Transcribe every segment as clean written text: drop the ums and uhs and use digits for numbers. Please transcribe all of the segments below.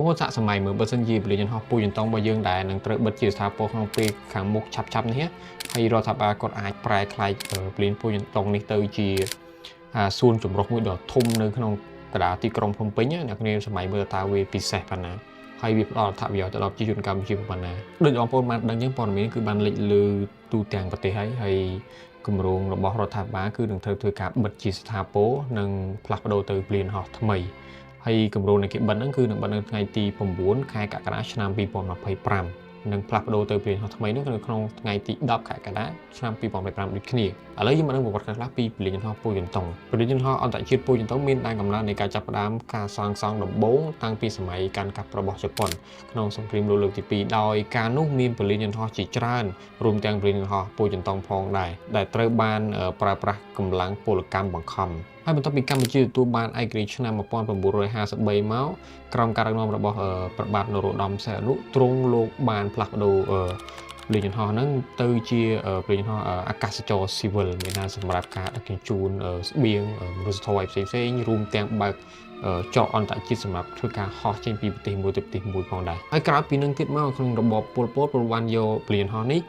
បងប្អូនសាកសម័យមើលបើសិនជាព្រលានយន្តហោះពោធិ៍ចិនតុងរបស់យើងដែលនឹងត្រូវបិទជាស្ថាពរក្នុងពេលខាងមុខឆាប់ៗនេះហើយរដ្ឋាភិបាលគាត់អាចប្រែក្លាយព្រលានពោធិ៍ចិនតុងនេះទៅជាសួនចម្រុះមួយដ៏ធំនៅក្នុងកណ្ដាលទីក្រុងភ្នំពេញអ្នកគ្នាសម័យមើលតើវាពិសេសប៉ុណ្ណាហើយវាផ្ដល់អត្ថប្រយោជន៍ទៅដល់ប្រជាជនកម្ពុជាប៉ុណ្ណាដូចបងប្អូនបានដឹងចឹងព័ត៌មានគឺបានលេចលើទូទាំងប្រទេសហើយហើយគម្រោងរបស់រដ្ឋាភិបាលគឺនឹងត្រូវធ្វើការបិទជាស្ថាពរនិងផ្លាស់ប្ដូរទៅព្រលានហោះថ្មីហើយគម្រោងនៃគេបិទហ្នឹងគឺនឹងបិទនៅថ្ងៃទី9ខែកក្កដាឆ្នាំ2025និងផ្លាស់ប្ដូរទៅព្រលានហោះថ្មីនោះនៅក្នុងថ្ងៃទី10ខែកក្កដាឆ្នាំ2025ដូចគ្នាឥឡូវយើងមកដឹងប្រវត្តិខ្លះៗពីព្រលានយន្តហោះពោធិ៍ចិនតុងព្រលានយន្តហោះអន្តរជាតិពោធិ៍ចិនតុងមានដែនកំណើតនៃការចាប់ផ្ដើមការសាងសង់ដំបូងតាំងពីសម័យកាន់កាប់របស់ជប៉ុនក្នុងសង្គ្រាមលោកលើកទី2ដោយកាលនោះមានព្រលានយន្តហោះជាច្រើនរួមទាំងព្រលានយន្តហោះពោធិ៍ចិនតុងផងដែរដែលត្រូវបានប្រើប្រាស់កម្លាំងពលកម្មបង្ខំហើយបន្ទាប់ពីកម្ពុជាទទួលបានឯករាជ្យឆ្នាំ1953មកក្រោមការដឹកនាំរបស់ព្រះបាទនរោត្តមសីហនុទ្រង់លោកបានផ្លាស់ប្ដូរព្រលានយន្តហោះហ្នឹងទៅជាព្រលានយន្តហោះអាកាសចរស៊ីវិលមានថាសម្រាប់ការដឹកជញ្ជូនស្បៀងមនុស្សធម៌ផ្សេងផ្សេងៗរួមទាំងបើកច្រកអន្តរជាតិសម្រាប់ធ្វើការហោះចេញពីប្រទេសមួយទៅប្រទេសមួយផងដែរហើយក្រោយពីនឹងទៀតមកក្នុងរបបប៉ុលពតប្របានយកព្រលានយន្តហោះនេះ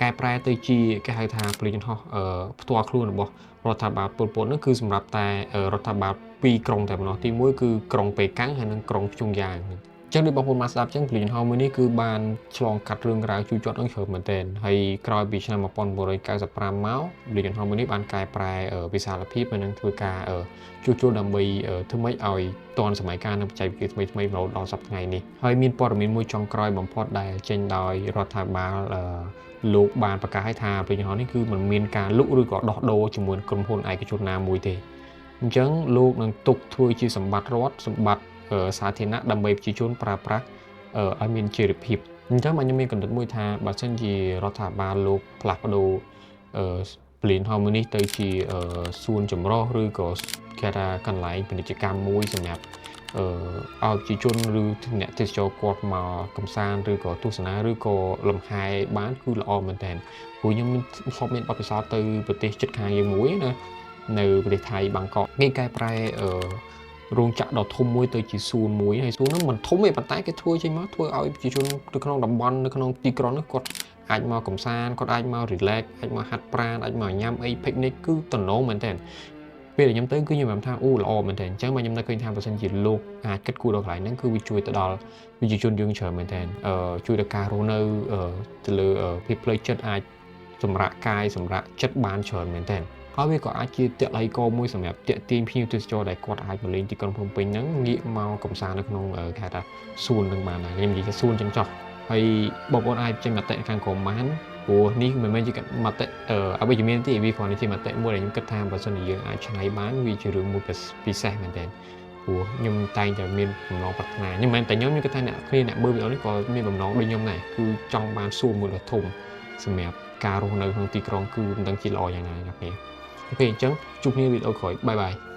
កែប្រែទៅជាគេហៅថាព្រលានយន្តហោះផ្ទាល់ខ្លួនរបស់រដ្ឋាភិបាលប៉ុលពតនោះគឺសម្រាប់តែរដ្ឋាភិបាលពីរក្រុងតែប៉ុណ្ណោះទី1គឺក្រុងប៉េកាំងហើយនិងក្រុងព្យុងយ៉ាងចឹងដូចបងប្អូនបានស្ដាប់ចឹងព្រលានយន្តហោះមួយនេះគឺបានឆ្លងកាត់រឿងរ៉ាវជូរចត់នឹងច្រើនមែនទែនហើយក្រោយពីឆ្នាំ1995មកព្រលានយន្តហោះមួយនេះបានកែប្រែវិសាលភាពហើយនឹងធ្វើការជួសជុលដើម្បីធ្វើម៉េចឲ្យទាន់សម័យកាលនិងបច្ចេកវិទ្យាថ្មីៗរហូតដល់សប្តាហ៍ថ្ងៃនេះហើយមានព័ត៌មានមួយចុងក្រោយបំផុតដែលចេញដោយរដ្ឋាភិបាលលោកបានប្រកាសឲ្យថាព្រលានយន្តហោះនេះគឺមិនមានការលក់ឬក៏ដោះដូរជាមួយក្រុមហ៊ុនឯកជនណាមួយទេអញ្ចឹងលោកនឹងទុកធ្វើជាសម្បត្តិរដ្ឋសម្បត្តិសាធារណៈដើម្បីប្រជាជនប្រើប្រាស់ឲ្យមានចីរភាពអញ្ចឹងបាទខ្ញុំមានកំណត់មួយថាបើសិនជារដ្ឋាភិបាលលោកផ្លាស់ប្ដូរព្រលានហោះមួយនេះទៅជាសួនចម្រុះឬក៏គេថាកន្លែងពាណិជ្ជកម្មមួយសម្រាប់ឲ្យប្រជាជនឬអ្នកទេសចរគាត់មកកំសាន្តឬក៏ទស្សនាឬក៏លំហែបានគឺល្អមែនតើព្រោះខ្ញុំធ្លាប់មានបទពិសោធន៍ទៅប្រទេសជិតខាងយើងមួយណានៅប្រទេសថៃបាងកកគេកែប្រែរោងចក្រដ៏ធំមួយទៅជាសួនមួយហើយសួនហ្នឹងមិនធំទេប៉ុន្តែគេធ្វើចេញមកធ្វើឲ្យប្រជាជននៅក្នុងតំបន់នៅក្នុងទីក្រុងនោះគាត់អាចមកកំសាន្តគាត់អាចមក relax អាចមកហាត់ប្រាណអាចមកញ៉ាំអី picnic គឺតំណងមែនតើពេលដែលខ្ញុំទៅគឺខ្ញុំបានថាអូល្អមែនតើអញ្ចឹងមកខ្ញុំនៅឃើញថាបើសិនជាលោកអាចគិតគូរដល់កន្លែងហ្នឹងគឺវាជួយទៅដល់ប្រជាជនយើងច្រើនមែនតើជួយដល់ការរស់នៅទៅលើភាពផ្លូវចិត្តអាចសម្រាកកាយសម្រាកចិត្តបានច្រើនមែនតើហើយវាក៏អាចជាតល័យកមួយសម្រាប់ទាក់ទាញភ្ញៀវទេសចរដែលគាត់អាចមកលេងទីក្រុងភ្នំពេញហ្នឹងងាកមកកំសាន្តនៅក្នុងគេហៅថាសួននឹងបានដែរខ្ញុំនិយាយថាសួនចឹងចោះហើយបងប្អូនអាចចេញមតិខាងក្រោមបានព្រោះនេះមិនមែនជាមតិអវិជ្ជមានទេវាគ្រាន់តែជាមតិមួយដែលខ្ញុំគិតថាបើសិនជាយើងអាចច្នៃបានវាជារឿងមួយពិសេសមែនទែនព្រោះខ្ញុំតែងតែមានបំណងប្រាថ្នាខ្ញុំមិនមែនតែខ្ញុំខ្ញុំគិតថាអ្នកគ្នាអ្នកមើលវីដេអូនេះក៏មានបំណងដូចខ្ញុំដែរគឺចង់បានសួនមួយដ៏ធំសម្រាប់ការរស់នៅក្នុងទីក្រុងគឺមិនដឹងជាល្អយ៉ាងណាអ្នកគ្នាOK អញ្ចឹងជួបគ្នាវីដេអូក្រោយ bye bye.